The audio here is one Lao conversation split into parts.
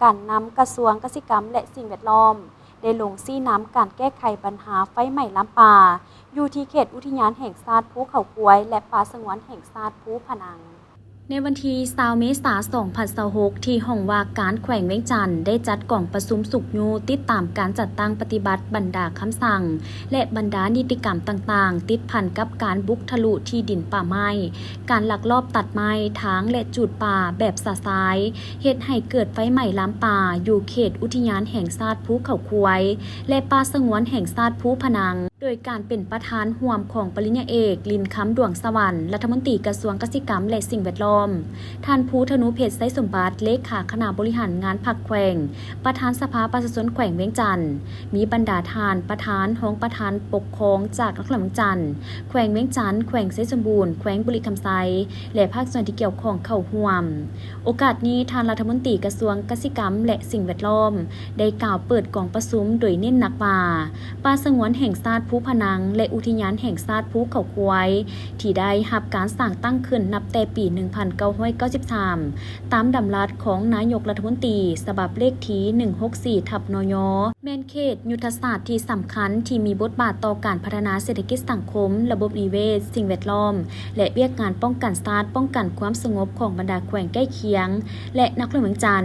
ການນຳກະຊວງກະສິກຳ ແລະ ສິ່ງແວດລ້ອມ ໄດ້ລົງຊີ້ນຳການແກ້ໄຂບັນຫາໄຟໄໝ້ລາມປ່າ ຢູ່ທີ່ເຂດອຸທິຍານແຫ່ງຊາດພູເຂົາຄວາຍ ແລະ ປ່າສະຫງວນແຫ່ງຊາດພູພະນັງ. ໃນວັນທີຊາວ ເມສາ ສອງພັນຊາວຫົກ ທີ່ຫ້ອງວ່າການແຂວງວຽງຈັນ ໄດ້ຈັດກອງປະຊຸມຊຸກຍູ້ຕິດຕາມການຈັດຕັ້ງປະຕິບັດບັນດາຄຳສັ່ງ ແລະ ບັນດານິຕິກຳຕ່າງໆ ຕິດພັນກັບການບຸກທະລຸທີ່ດິນປ່າໄມ້, ການລັກລອບຕັດໄມ້, ຖາງ ແລະ ຈູດປ່າແບບຊະຊາຍ, ເຮັດໃຫ້ເກີດໄຟໄໝ້ລາມປ່າຢູ່ເຂດອຸທິຍານແຫ່ງຊາດພູເຂົາຄວາຍ ແລະ ປ່າສະຫງວນແຫ່ງຊາດພູພະນັງ, ໂດຍການເປັນປະທານຮ່ວມຂອງປະລິນຍາເອກ ລິນຄຳ ດວງສະຫວັນ ລັດຖະມົນຕີກະຊວງກະສິກຳ ແລະ ສິ່ງແວດລ້ອມ, ທ່ານ ພູທະນູເພັດ ໄຊສົມບັດ ເລຂາຄະນະບໍລິຫານງານພັກແຂວງ, ປະທານສະພາປະຊາຊົນແຂວງວຽງຈັນ, ມີບັນດາທ່ານປະທານ, ຮອງປະທານປົກຄອງຈາກນະຄອນຫຼວງວຽງຈັນ, ແຂວງວຽງຈັນ, ແຂວງໄຊສົມບູນ, ແຂວງບໍລິຄຳໄຊ ແລະ ພາກສ່ວນທີ່ກ່ຽວຂ້ອງເຂົ້າຮ່ວມ. ໂອກາດນີ້, ທ່ານລັດຖະມົນຕີກະຊວງກະສິກຳ ແລະ ສິ່ງແວດລ້ອມ ໄດ້ກ່າວເປີດກອງປະຊຸມໂດຍເນັ້ນໜັກວ່າ ປ່າສະຫງວນແຫ່ງຊາດພູພະນັງ ແລະ ອຸທິຍານແຫ່ງຊາດພູເຂົາຄວາຍ ທີ່ໄດ້ຮັບການສ້າງຕັ້ງຂຶ້ນນັບແຕ່ປີໜຶ່ງພັນເກົ້າຮ້ອຍເກົ້າສິບສາມ ຕາມດຳລັດຂອງນາຍົກລັດຖະມົນຕີ ສະບັບເລກທີໜຶ່ງຫົກສີ່ ທັບ ນຍ ແມ່ນເຂດຍຸດທະສາດທີ່ສຳຄັນທີ່ມີບົດບາດຕໍ່ການພັດທະນາເສດຖະກິດສັງຄົມ, ລະບົບນິເວດ, ສິ່ງແວດລ້ອມ ແລະ ວຽກງານປ້ອງກັນຊາດ, ປ້ອງກັນຄວາມສະຫງົບຂອງບັນດາແຂວງໃກ້ຄຽງ ແລະ ນະຄອນຫຼວງວຽງຈັນ.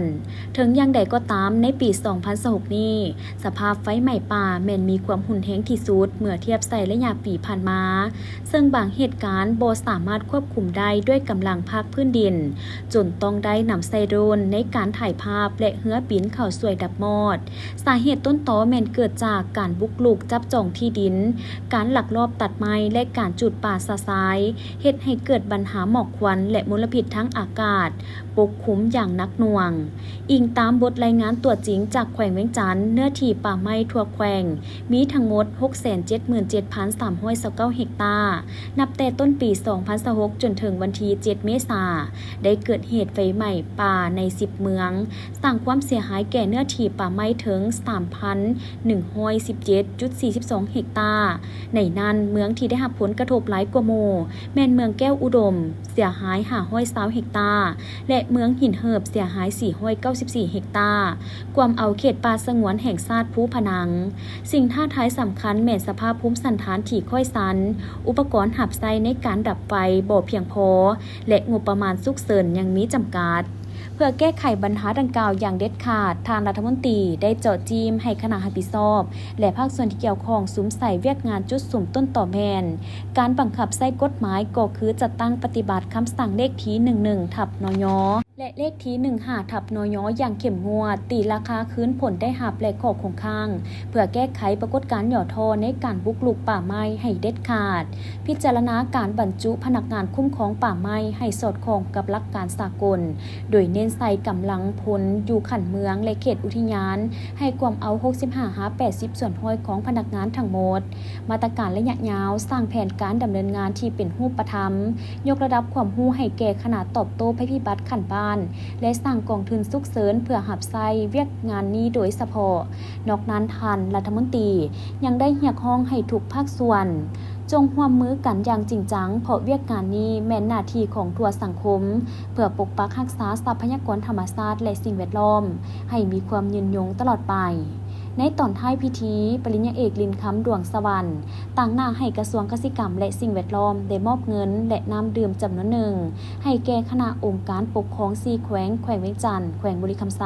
ເຖິງຢ່າງໃດກໍຕາມ, ໃນປີສອງພັນຊາວຫົກນີ້, ສະພາບໄຟໄໝ້ປ່າແມ່ນມີຄວາມຮຸນແຮງທີ່ສຸດເມື່ອທຽບໃສ່ໄລຍະປີຜ່ານມາ, ເຊິ່ງບາງເຫດການບໍ່ສາມາດຄວບຄຸມໄດ້ດ້ວຍກຳລັງພາກພື້ນດິນ, ຈົນຕ້ອງໄດ້ນຳໃຊ້ໂດຣນໃນການຖ່າຍພາບ ແລະ ເຮືອບິນເຂົ້າຊ່ວຍດັບມອດ. ສາເຫດຕົ້ນຕໍແມ່ນເກີດຈາກການບຸກລຸກຈັບຈອງທີ່ດິນ, ການລັກລອບຕັດໄມ້ ແລະ ການຈູດປ່າຊະຊາຍ, ເຮັດໃຫ້ເກີດບັນຫາໝອກຄວັນ ແລະ ມົນລະພິດທາງອາກາດປົກຄຸມຢ່າງໜັກໜ່ວງ. ອີງຕາມບົດລາຍງານຕົວຈິງຈາກແຂວງວຽງຈັນ, ເນື້ອທີ່ປ່າໄມ້ທົ່ວແຂວງມີທັງໝົດຫົກແສນເຈັດໝື່ນເຈັດພັນສາມຮ້ອຍຊາວເກົ້າເຮັກຕາ, ນັບແຕ່ຕົ້ນປີສອງພັນຊາວຫົກ ຈົນເຖິງວັນທີເຈັດ ເມສາ, ໄດ້ເກີດເຫດໄຟໄໝ້ປ່າໃນສິບເມືອງ, ສ້າງຄວາມເສຍຫາຍແກ່ເນື້ອທີ່ປ່າໄມ້ເຖິງສາມພັນໜຶ່ງຮ້ອຍສິບເຈັດຈຸດສີ່ສິບສອງເຮັກຕາ. ໃນນັ້ນ, ເມືອງທີ່ໄດ້ຮັບຜົນກະທົບຫຼາຍກວ່າໝູ່ ແມ່ນເມືອງແກ້ວອຸດົມ, ເສຍຫາຍຫ້າຮ້ອຍຊາວເຮັກຕາ ແລະ ເມືອງຫີນເຫີບ ເສຍຫາຍສີ່ຮ້ອຍເກົ້າສິບສີ່ເຮັກຕາ, ກວມເອົາເຂດປ່າສະຫງວນແຫ່ງຊາດພູພະນັງ. ສິ່ງທ້າທາຍສຳຄັນແມ່ນສະພາບພູມສັນຖານທີ່ຄ້ອຍຊັນ, ອຸປະກອນຮັບໃຊ້ໃນການດັບໄຟບໍ່ພຽງພໍ ແລະ ງົບປະມານສຸກເສີນຍັງມີຈຳກັດ. ເພື່ອແກ້ໄຂບັນຫາດັ່ງກ່າວຢ່າງເດັດຂາດ, ທ່ານລັດຖະມົນຕີໄດ້ເຈາະຈີ້ມໃຫ້ຄະນະຮັບຜິດຊອບ ແລະ ພາກສ່ວນທີ່ກ່ຽວຂ້ອງສຸມໃສ່ວຽກງານຈຸດສຸມຕົ້ນຕໍແມ່ນ ການບັງຄັບໃຊ້ກົດໝາຍ ກໍຄືຈັດຕັ້ງປະຕິບັດຄຳສັ່ງເລກທີໜຶ່ງໜຶ່ງ ທັບ ນຍ ແລະ ເລກທີໜຶ່ງຫ້າ ທັບ ນຍ ຢ່າງເຂັ້ມງວດ, ຕີລາຄາຄືນຜົນໄດ້ຮັບ ແລະ ຂໍ້ຄົງຄ້າງ ເພື່ອແກ້ໄຂປາກົດການຫຍໍ້ທໍ້ໃນການບຸກລຸກປ່າໄມ້ໃຫ້ເດັດຂາດ, ພິຈາລະນາການບັນຈຸພະນັກງານຄຸ້ມຄອງປ່າໄມ້ໃຫ້ສອດຄ່ອງກັບຫຼັກການສາກົນ, ໂດຍເນັ້ນໃສ່ກຳລັງພົນຢູ່ຂັ້ນເມືອງ ແລະ ເຂດອຸທິຍານ ໃຫ້ກວມເອົາຫົກສິບຫ້າຫາແປດສິບສ່ວນຮ້ອຍຂອງພະນັກງານທັງໝົດ. ມາດຕະການໄລຍະຍາວ, ສ້າງແຜນການດຳເນີນງານທີ່ເປັນຮູບປະທຳ, ຍົກລະດັບຄວາມຮູ້ໃຫ້ແກ່ຄະນະຕອບໂຕ້ໄພພິບັດຂັ້ນບ້ານ ແລະ ສ້າງກອງທຶນສຸກເສີນເພື່ອຮັບໃຊ້ວຽກງານນີ້ໂດຍສະເພາະ. ນອກນັ້ນ, ທ່ານລັດຖະມົນຕີຍັງໄດ້ຮຽກຮ້ອງໃຫ້ທຸກພາກສ່ວນ ຈົ່ງຮ່ວມມືກັນຢ່າງຈິງຈັງ, ເພາະວຽກງານນີ້ແມ່ນໜ້າທີ່ຂອງທົ່ວສັງຄົມ ເພື່ອປົກປັກຮັກສາຊັບພະຍາກອນທຳມະຊາດ ແລະ ສິ່ງແວດລ້ອມ ໃຫ້ມີຄວາມຍືນຍົງຕະຫຼອດໄປ. ໃນຕອນທ້າຍພິທີ, ປະລິນຍາເອກ ລິນຄຳ ດວງສະຫວັນ ຕາງໜ້າໃຫ້ກະຊວງກະສິກຳ ແລະ ສິ່ງແວດລ້ອມ ໄດ້ມອບເງິນ ແລະ ນ້ຳດື່ມຈຳນວນໜຶ່ງ ໃຫ້ແກ່ຄະນະອົງການປົກຄອງສີ່ແຂວງ, ແຂວງວຽງຈັນ, ແຂວງບໍລິຄຳໄຊ,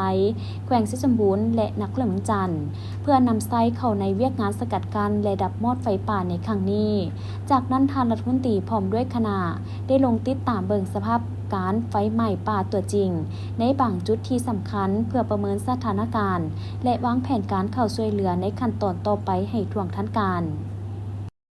ແຂວງໄຊສົມບູນ ແລະ ນະຄອນຫຼວງວຽງຈັນ ເພື່ອນຳໃຊ້ເຂົ້າໃນວຽກງານສະກັດກັ້ນ ແລະ ດັບມອດໄຟປ່າໃນຄັ້ງນີ້. ຈາກນັ້ນ, ທ່ານລັດຖະມົນຕີພ້ອມດ້ວຍຄະນະ ໄດ້ລົງຕິດຕາມເບິ່ງສະພາບການໄຟໄໝ້ປ່າຕົວຈິງ ໃນບາງຈຸດທີ່ສຳຄັນ ເພື່ອປະເມີນສະຖານະການ ແລະ ວາງແຜນການເຂົ້າຊ່ວຍເຫຼືອໃນຂັ້ນຕອນຕໍ່ໄປໃຫ້ທ່ວງທັນການ.